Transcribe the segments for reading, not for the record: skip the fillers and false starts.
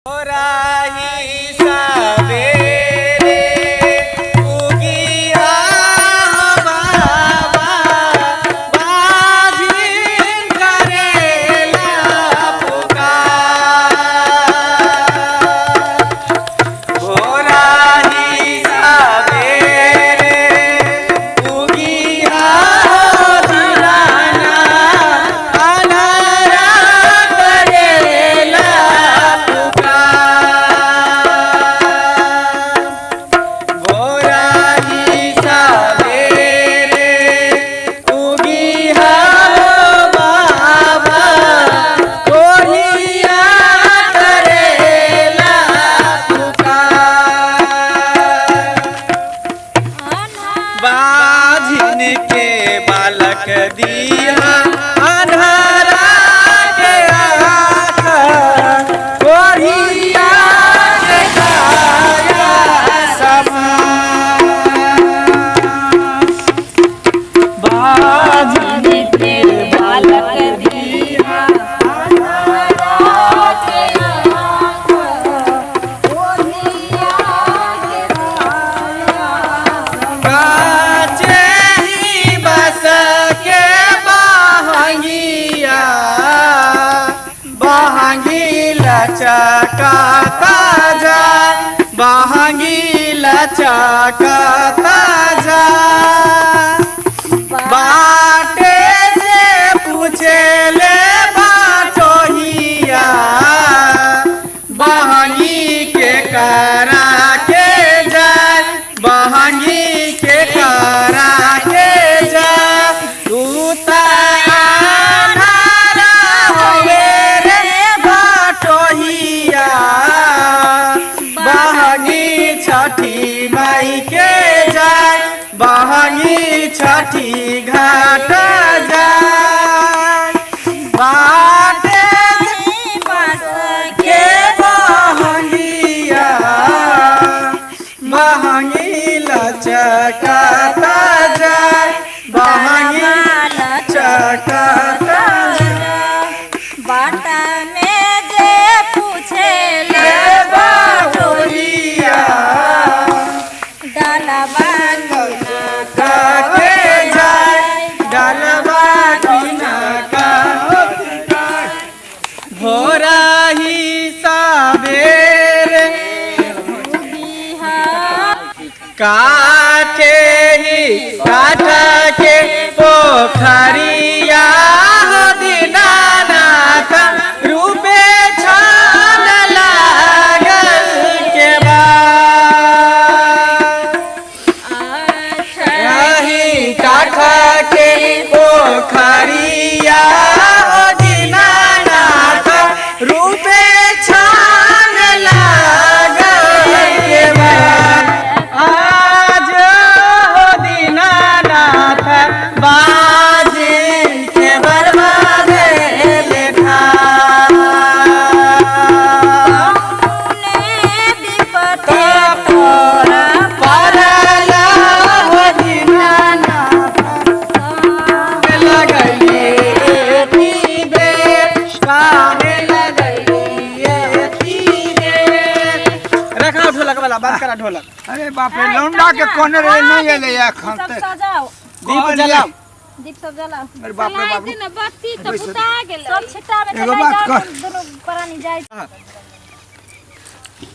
राही सवेरे उगिया बाबा बाजिन करेला पुकार। भोराही सवेरे उगिया दिलाना अनहरा करेला पुकार। भोराही सवेरे उगिया बाबा कोढ़िया करेला पुकार। बाझिन के बालक दिया अन्हारा के आँख कोढ़िया के काया समान। बाझिन के बालक दिया अन्हारा के आँख काचे ही बस के बहंगिया बहंगी लचकाता जा बहंगी लचकाता जा। बाटे से पूछे ले बाटोहिया बहंगी के करा के जाय बहंगी के करा के जा। तू त अन्हारा होवे रे बाटोहिया बहंगी छठी माई के जाय बहंगी छठी घाट जाय। बाटे के बहंगिया बहंगी लचकाता जाय बहंगी लचकाता जाय। बाटा में जे पूछे ले बाटोहिया डलबा काके जाय डलबा किना का। भोरा ही सावेरे काटे ही काटा के पोखरिया हो दीनानाथ रूपे छान लागल के बाद। रही काठा के पोखरिया हो दीनानाथ रूपे छान लागल के बाद। आज हो दीनानाथ बाजिन के बर्बाद लेखा। परला हो दीनानाथ लगैले बेर, काहे लगैले बेर। रखना ढोलक वाला बात करा ढोलक। अरे बाप रे, लौंडा के कोने रे नहीं एलै एखन सब तक। सजाओ दीप जलाओ। दीप सब जलाओ। अरे बाप रे बाप, बत्ती तऽ बुता गेलै। सब छिट्टा में एगो चलाइ बात जाओ कह। दुनू प्राणी जाय।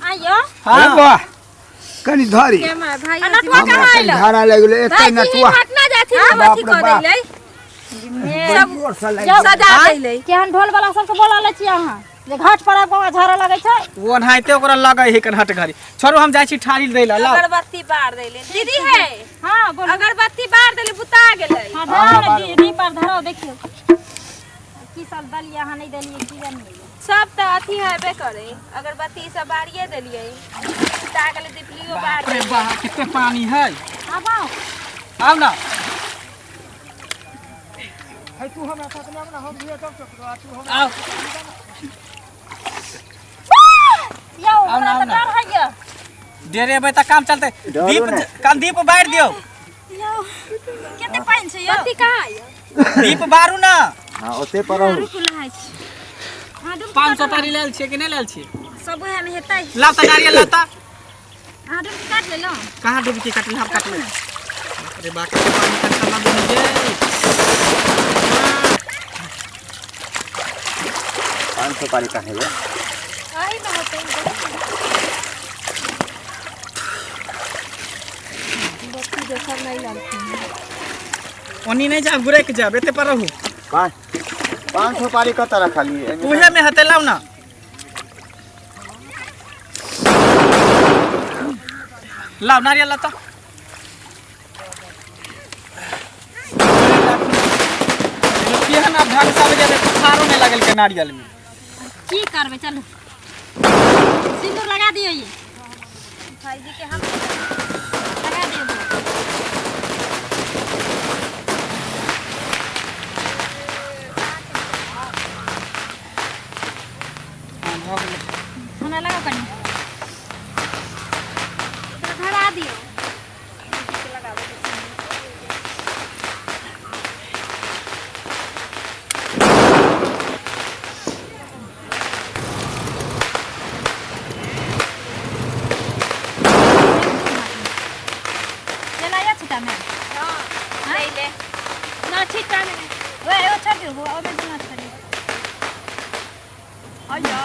आइयो अरे वाह, कनी धरी भाई आ नटुआ हमरा कहाँ कनी आइलो? धारा लागि गेलै एते भाई नटुआ। घटना जाथिन हम बाप अथी रे कऽ बाप। देलै बड़ी जोर से लागि जाओ। गेलै। सजा देलै। केहन ढोल वाला सबके बोला लै छी अहाँ जे घाट पर आबि कऽ झाड़ा लगै छै। ओ ओनाहिते ओकरा लगै है कनहट घड़ी। छोड़ू, हम जाइ छी ठाड़ी दै ला। लाउ। अगरबत्ती बार देलै दीदी है। हाँ बोलू। अगरबत्ती बार देलै बुता गेलै। हाँ धराओ ने दीप पर धराओ, देखियौ की सब देलियै अहाँ नहि देलियै की जानियै। सब तऽ अथी हेबे करे, अगरबत्ती सब बारिए देलियै बुता गेलै, दीपलियो बार बाप रे देलियै। बा, कते पानी है। आब आउ। आउ ना। आउ। यौ आउ ना, हमरा आउ तऽ ना। डर होइया। डेरेबै तऽ काम चलतै। दीप कान दीप बारि दियौ। यौ कते पानि छै यौ? बत्ती कहाँ यौ? दीप बारू ना। हाँ ओते पर रहू। रुकू नहाय छी। हाँ, डुबकी 500 कटो। पारी लेल छियै कि नहि लेल छियै? सब उएह में हेतै। लाउ तऽ नारियल लाउ तऽ। अहाँ डुबकी काटि लेलहुँ? कहाँ डुबकी काटली? हम काटले। अरे बा, कते पानी कते लग गेलै। पान सुपारी कहाँ है? अही में होतै। बत्ती दोसर नहीं लगती। ओनी नहीं जाब, घुरे के जाब, एते पर रहू। पान पान सुपारी कतऽ रखलियै? उहे में हेतै, लाउ ना। लाउ नारियल लाउ तऽ। केहन आब ढंग से आबै छै, कुठारो नहि लगल के नारियल में। की करबै, चलू सिंदूर लगा दियौ। ये भाईजी के हम लगा दियौ। हाँ, भऽ गेलै। हमरा लगाओ कनि। एकरा धरा दियौ, भाईजी के लगाबै के छै। चल आया छिटा में। हाँ, नहीं ले ना, छिट्टा में नहीं। ओए ओ छोड़ दियौ, ओमे दुना छोड़ दियौ। अय्या।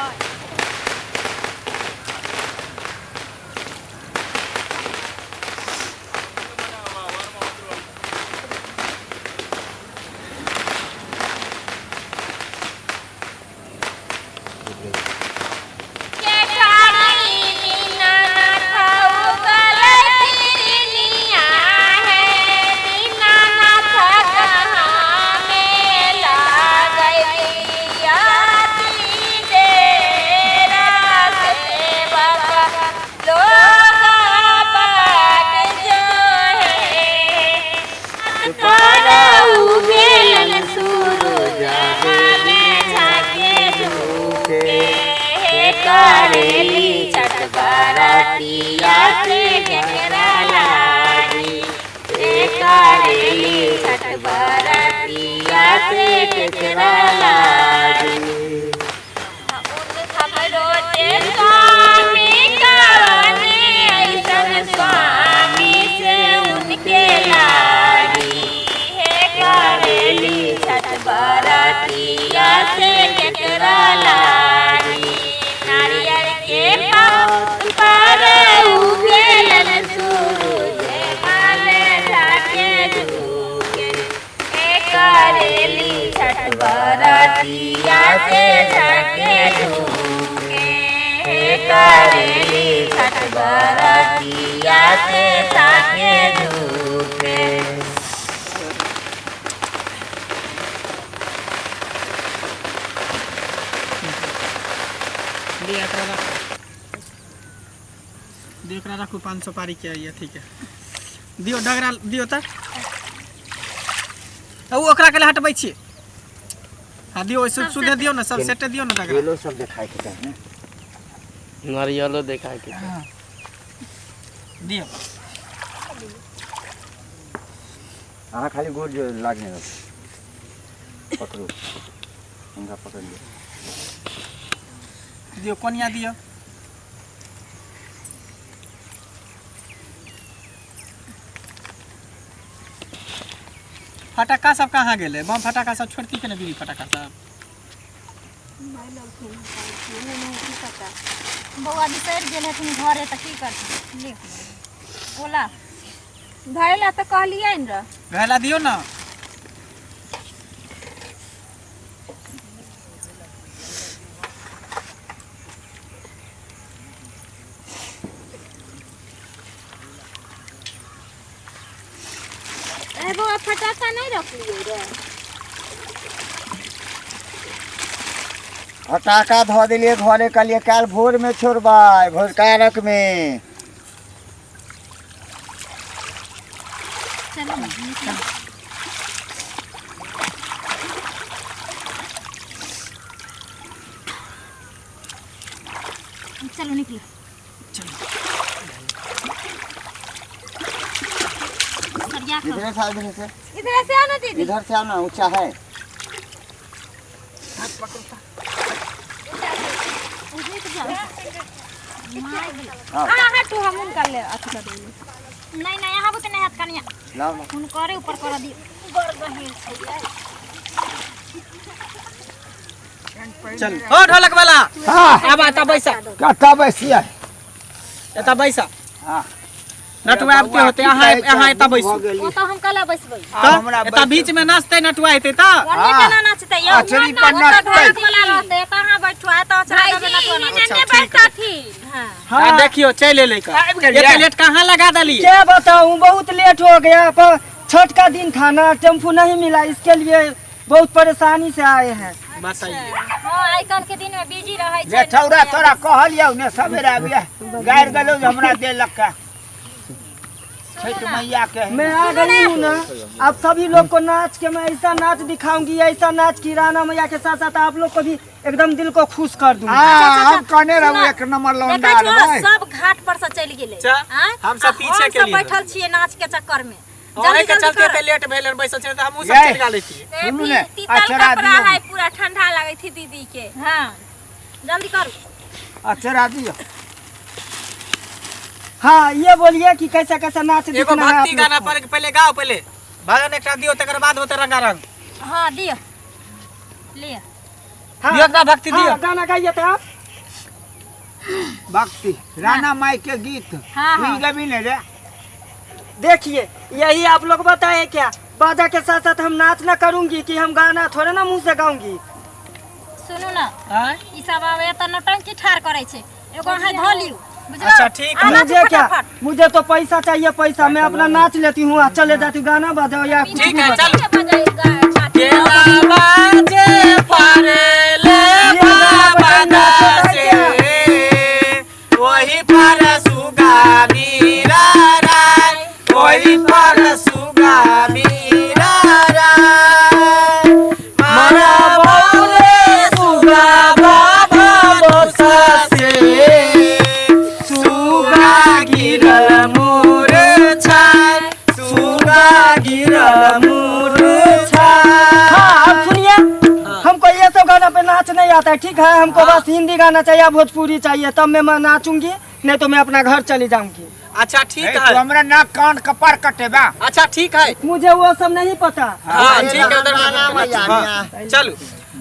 करेली छठ बरतिया से केकरा लागी, ए करेली छठ बरतिया से केकरा लागी। हमरो जे स्वामी कवने ऐसन स्वामी से उनके लागी, हे करेली छठ बरतिया से केकरा लागी। नारियल के पात पर उगेलन सूरज माले जाके झुके, ए करेली छठ बरतिया से जाके झुके, हे करेली छठ बरतिया से जाके झुके। दे एकरा रख दे, एकरा राखू। पाँच सुपारी के अथी के दियौ, डगरा दियौ तऽ ओ ओकरा के हटबै छियै। हाँ, दियौ, ओहि सुधे दियौ ने, सब सेटे दियौ ने डगरा। केलो सब देखाय के चाही ने। नारियलो देखा के चाही। दियौ। अहाँ खाली गोड़ जो लागने रहो, पकड़ू हुनका, पकड़ लियौ। दियौ कोनिया दियौ। फटाका सब कहाँ गेलै? बम फटाका सब छोड़ती के ने बीड़ी फटाका सब। बौआ बिसरि गेल हथिन घरे तऽ की करथिन? ले ओला। धरे ला तऽ कहलियै ने रह। घैला दियौ ने। ए बौआ, फटाका नहीं रखलियै रे? फटाका धऽ देलियै घरे, कहलियै काल्हि भोरमे छोड़बै, भोरका अर्घमे। चलू ने, निकलू। चलू, निकलू। सरिया कऽ। इधर से आओ, इधर से। इधर से आओ ना दीदी। इधर से आओ ना, ऊंचा है। रुकि हाँ हटू हम हुनका ले अथी कर देबै। नहीं नहीं यहाँ बुते नहीं हाथ कनिया लाओ लाओ। हुनकरे ऊपर कर दियो बड़ गहीर छै यै। चल हो ढोलक वाला। हाँ। आब आता बैसा। कतऽ बैसियै? एतऽ बैसा। हाँ। नटुआ आबते होते अहाँ अहाँ एतऽ बैसू। ओ तऽ हम कला बैसबै। तऽ हमरा एतऽ बीच में नाचतै नटुआ हेतै तऽ। ओने केना नाचतै यौ? अचरी पर ओतऽ नाचतै। ढोलक वाला रहतै एतऽ अहाँ बैठू आ एतऽ अचरा देबै नटुआ भाईजी नाचतै। एने बैठथिन। हाँ। आ देखियो चलि एलै का। आबि गेलियै। एते लेट कहाँ लगा देलियै? क्या बताऊं, बहुत लेट हो गया, पर छठ का दिन था ना, टेम्पू नहीं मिला, इसके लिए बहुत परेशानी से आए हैं। बताइए। हाँ आइ काल्हि के दिन में बिजी रहै रे छै। छौड़ा तोरा कहलियौ ने सबेरे आबिहे, गारि गेलौ जे हमरा देलक का। छठि मैया के मैं आ गई हूँ ना, आप सभी लोग को नाच के मैं ऐसा नाच दिखाऊंगी, ऐसा नाच की राणा मैया के साथ साथ आप लोग को भी एकदम दिल को खुश कर दूंगी। हाँ, हम कहने रहू एक नंबर लौंडा देखै छहो आनबै। सब घाट पर से चलि गेलै। चा, आँय? हम सब आ पीछे हम के सब लिए। बैठल छियै नाच के चक्कर में। अहे जल्दी के जल्दी चलते कर। एते लेट भेल बैसल छै तऽ हमहूँ सब यै। चलि गेल छियै। ए, सुनू ने, तीतल अचरा कपड़ा दियौ। है पूरा ठंडा लगै थी दीदी के। हाँ जल्दी करू। अचरा दियौ। हाँ ये बोलिए कि कैसा कैसा नाच एगो दिखना है आप भक्ति लोग गाना को। पर पहले गाओ, पहले भजन एकटा दियो तकर बाद होते रंगारंग। हाँ दियौ लिअ। हाँ, दियो ना भक्ति दियो। हाँ, गाना गाइए तो आप। भक्ति राणा माई के गीत। हाँ, हाँ। तू गेबी ने रे? देखिए यही आप लोग बताए क्या, बाजा के साथ साथ हम नाच ना करूंगी कि हम गाना थोड़े ना मुंह से गाऊंगी। सुनू ना, आँय? ई सब आब एतऽ नौटंकी ठाढ़ करै छै, एगो अहाँ धऽ लियौ बुझलौ? अच्छा, ठीक है। आ नाचू मुझे क्या, फटाफट। मुझे तो पैसा चाहिए, पैसा। मैं अपना नाच लेती हूँ, चले जाती हूँ, गाना बजाओ या कुछ ठीक भी है बजाओ। चल। बजाइ गा- केला बाजे फरेले ये गाना बजाई नाच होता है क्या? से, वही पर सुगा मीरा राय, वही पर सुगा मीरा राय। मारा बाबरे सुगा बाबा बोसा से, सुगा गिरल मोर छाय, सुगा गिरल मोर छाय। हाँ आप सुनिए, हमको ये सब गाना पे नाच नहीं आता है, ठीक है? हमको बस हिंदी गाना चाहिए, भोजपुरी चाहिए, तब मैं नाचूंगी, नहीं तो मैं अपना घर चली जाऊंगी। अच्छा ठीक ए, तू है। हमरा नाक कान कपार कटेबा। अच्छा ठीक है। मुझे वो सब नहीं पता। हाँ ठीक है, उधर हाँ, चलो।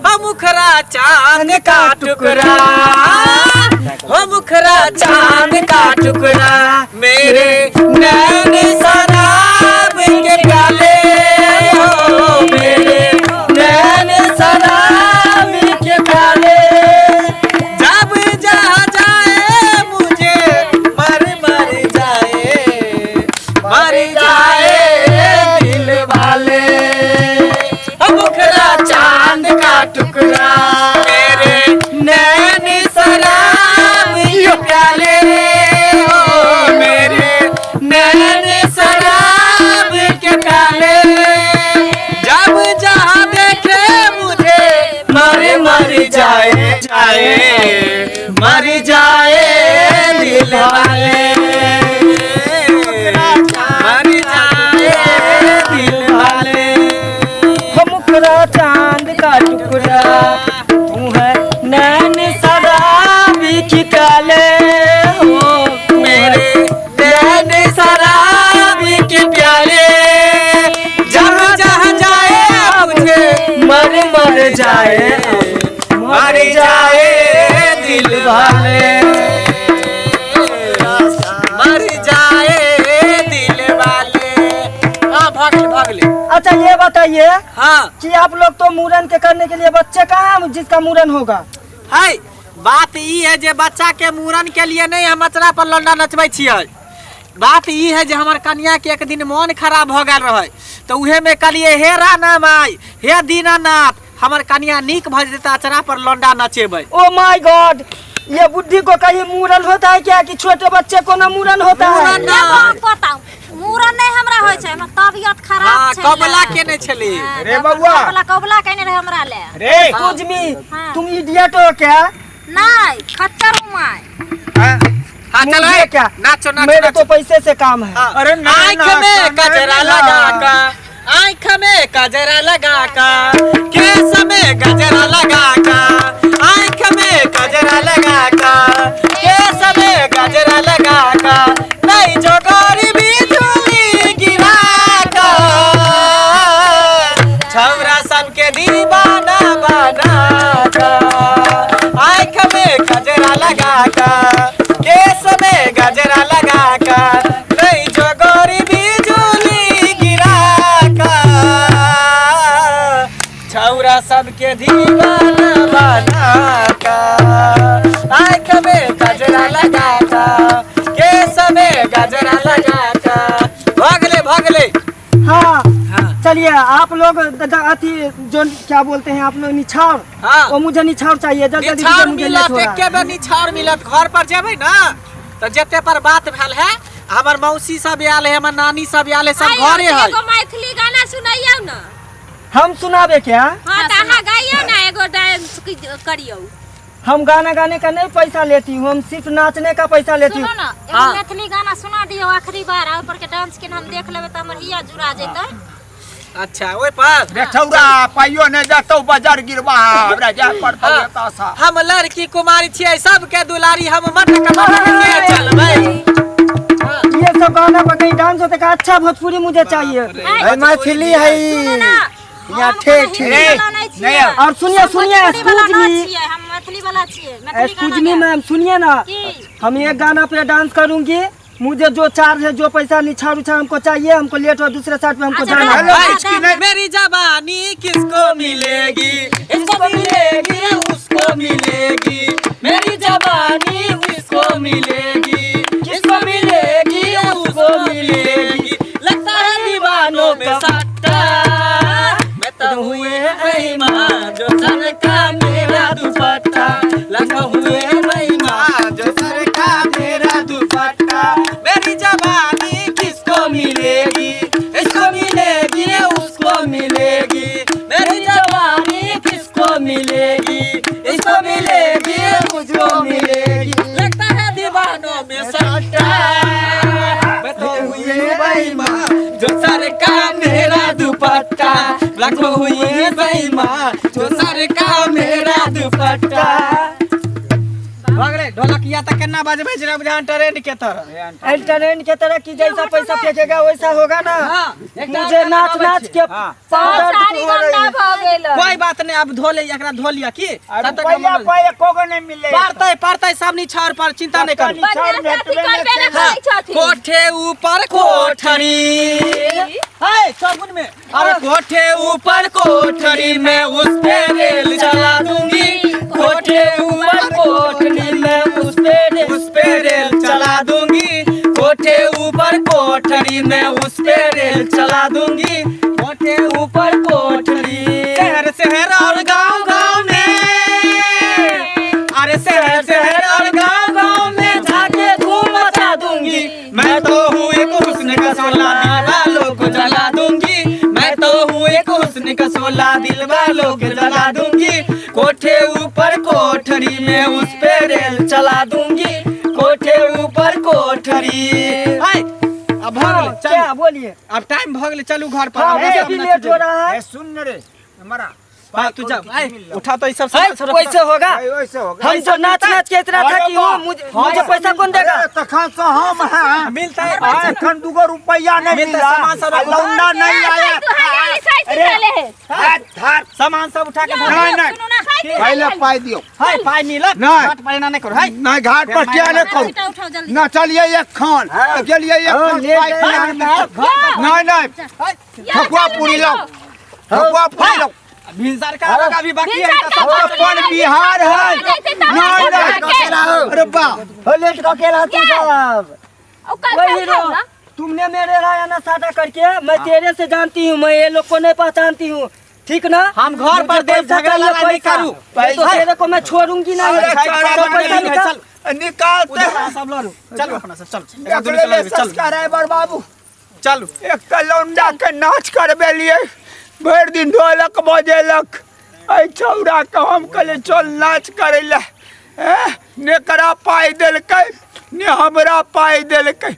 हो मुखरा चांद का टुकड़ा, हो मुखरा चांद का टुकड़ा, मेरे नैन शराब के प्याले, हो मेरे नैन शराब के प्याले। जब जहाँ जाए मुझे मर मर जाए, मर जाए दिल वाले। ओ मुखरा चांद का टुकड़ा, मेरे नैन शराब के प्याले, ओ मेरे नैन शराब के प्याले। जब जहाँ देखे मुझे मर मर जाए जाए, मर जाए दिल वाले, मर जाए दिल वाले। हो मुखरा चांद का टुकड़ा, तू है नैन शराबी की काले, हो मेरे नैन शराबी के प्याले। जहाँ जहाँ जाए मुझे मर मर जाए, मर जाए दिल वाले, मर जाए दिल वाले। हाँ भाग ले भाग ले। अच्छा ये बताइए हाँ कि आप लोग तो मूड़न के करने के लिए बच्चे कहाँ हैं जिसका मूड़न होगा? है बात ई है जे बच्चा के मूड़न के लिए नहीं हम अचरा पर लौंडा नचबै छियै। बात ई है जे हमर कनिया के एक दिन मोन खराब भऽ गेल रहै, तऽ उहे में कहलियै हे राणा माई, हे दीनानाथ, हमर कनिया नीक भऽ जेतै तऽ अचरा पर लौंडा नचेबै। ओ my God, ये बुद्धि को कहीं मूड़न होता है क्या कि छोटे बच्चे को ना मूड़न होता है? मूड़न ये हम बताऊ, मूड़न नहीं हमरा होइ छै, हमर तबियत खराब हाँ छै। कबला केने छली। रे बउआ। कबला कबला केने रहे हमरा ले। रे एक्सक्यूज मी, हाँ। तुम इडियट हो क्या? नहीं खच्चर हूँ मैं। हाँ चलो मुझे ए, क्या? नाचो नाचो मेरे नाचो। तो पैसे से काम है। हाँ। अरे ना, आँख ना, में ना, गजरा ना। लगा का, आँख में गजरा लगा का, केस में गजरा लगा का, आँख में गजरा लगा का, का, केस में गजरा लगा का, नहीं जो गोरी बिजुली गिरा का, छौरा सबके दीवाना बना का, आँख में गजरा लगा का, केस में गजरा लगा का। भगले भगले। हाँ हाँ। चलिए आप लोग अथी जो क्या बोलते हैं आप लोग, निछावर। हाँ। वो मुझे निछावर चाहिए, जल्दी जल्दी निछावर मुझे लेट मिलत हो रहा है। एके बेर निछावर मिलत। घर पर जेबै ना तऽ जते पर बात भेल है, हमर मौसी सब आयल है, हमर नानी सब आयल है, सब आइयो, घरे है। एगो मैथिली गाना सुनैयौ ना। हम सुनाबे क्या? हाँ, तऽ अहाँ गाइयौ ना, एगो डांस करियौ। हम गाना गाने का नहीं पैसा लेती हूँ, हम सिर्फ नाचने का पैसा लेती हूँ। सुनू ना, एगो हाँ। मैथिली गाना सुना दियौ आखिरी बार, आ ऊपर के डांस के हम देख लेबै तऽ हमर हिया जुड़ा जेतै। अच्छा, ओहि पर रे छौड़ा, पाइयो नहि देतौ बजर गिरबा, हमरा जाय पड़तौ हाँ। एतऽसँ। हम लड़की कुमारी छियै, सबके दुलारी, हम मटक मटक के चलबै। ये सब गाना पर कहीं डांस होते का? अच्छा भोजपुरी मुझे चाहिए। है मैथिली है। सुनू ना, यहाँ हम ठेठ कोनो हिंदी रे, वाला नहि छियै। नहीं। और सुनिए हम सुनिए, भोजपुरी वाला एक्सक्यूज नहि मी, छियै, हम मैथिली वाला छियै, मैथिली एक्सक्यूज गाना मी गायब। मैम, सुनिए ना, की? हम एक गाना पे डांस करूंगी, मुझे जो चार्ज है, जो पैसा निछाड़ उछाड़ हमको चाहिए, हमको लेट हो, दूसरे साइड पे हमको अच्छा, जाना है। हेलो, भाई, कुछ की नहीं। मेरी जवानी किसको मिलेगी, इसको मिलेगी उसको मिलेगी, मेरी जवानी उसको मिलेगी, किसको मिलेगी उसको मिलेगी, लगता है दीवानों में सट्टा, मैं तो हुए बेईमान जो सर का मेरा दुपट्टा, लगा हुए बेईमान जो सर का मेरा दुपट्टा, मेरी जवानी किसको मिलेगी, इसको मिलेगी उसको मिलेगी, मेरी जवानी किसको मिलेगी, इसको मिलेगी उसको मिलेगी, लगता है दीवानों में सट्टा, मैं तो हुए बेईमान जो सर का मेरा दुपट्टा, लाखों हुए बेईमान जो सर का मेरा दुपट्टा। भऽ गेलै। ढोलकिया तऽ केना बजबै छै बुझान ट्रेंड के तरह। ट्रेंड के तरह की, जैसा पैसा फेंकेगा वैसा होगा ना। हाँ, एकटा मुझे गाना नाच गाबै नाच छी। के पाँव दर्द साड़ी हो रही गन्दा है। भऽ गेल। कोई बात नहीं, अब धो ले, एकरा धो लिया की आ तब तक रुपैया हम पाइ एको गो नहि मिललै। पड़तै पड़तै सब निछावर पर, चिंता नहीं करू। बढ़िआँ से अथी करबे ने करै छथिन। कोठे ऊपर कोठरी है चौगुन में, अरे कोठे ऊपर कोठरी में उस पे रेल चला दूंगी, कोठे ऊपर कोठरी में उस पे रेल चला दूंगी, कोठे ऊपर कोठरी में उस पे रेल चला दूंगी, कोठे ऊपर कोठरी, शहर शहर और गांव गांव में, अरे शहर शहर और गांव गांव में जाके धूम मचा दूंगी, मैं तो हूँ एक हुस्न का शोला दिल वालों को जला दूंगी, मैं तो हूँ एक हुस्न का शोला दिल वालों को जला दूंगी, कोठे ऊपर कोठरी में उस पे रेल चला दूंगी, कोठे ऊपर कोठरी। हाय, अब भऽ गेलै, चलू। क्या बोलिए? अब टाइम भऽ गेलै, चलू घर पर। हाँ, अब मुझे सब भी नाच लेट हो रहा है। ए, सुन न रे हमारा। हाँ, तू जा, आए, उठा तो ई सब है, सामान सब रख। कैसे होगा? वैसे होगा। हम जो नाच नाच के इतना अरे थकी वाह। हूँ, मुझे मुझे पैसा कौन देगा? अरे, तखन से हम हैं मिलता है। आ, एखन दूगो रुपैया नहीं मिलता मिला, सामान सब आ, लौंडा नहीं आया। तू हरियाली साइकिल अरे, चले है। हाथ, हाथ। सामान सब उठा के नहीं, भर। नहीं। सुनू ना। पहले पाई दियो। हाय, पाई मिलत। नहीं। घाट पर एना नहीं करू, हाय। नहीं, घाट पर क्या नहीं करू। उठाओ उठाओ जल्दी। ना चलिए एक खान गेलिए एक हाँ, खान ले पाइ गए खान हैं। नहीं नहीं, ठकुआ पूरी लाओ, ठकुआ पूरी लाओ। भिनसर का अलग अभी बाकी है तो सब। अपन बिहार है। नहीं नहीं, अरे बा हो, लेट को के रहती सब। ओकर वही रो तुमने मेरे राय ना साटा करके, मैं तेरे से जानती हूँ, मैं ये लोग को नहीं पहचानती हूँ, ठीक ना? हम घर पर मुझे देव पैसा झगड़ा चाहिए, लड़ाई नहीं पैसा। करू। नहीं तो तेरे को मैं छोड़ूंगी नहीं। अरे, सब चल, पैसा चल, निकाल। निकालते उधर सब लड़ू, चलो अपना सब, चलो एक दूसरे एकरे ले से चलो। संस्कार है बर बाबू। चलू। एक तऽ लौंडा के नाच करबे लिए भरि दिन ढोलक बजेलक। एहि छौड़ा के हम कहलियै चल नाच करै लए, ने एकरा पाइ देलकै ने हमरा पाइ देलकै।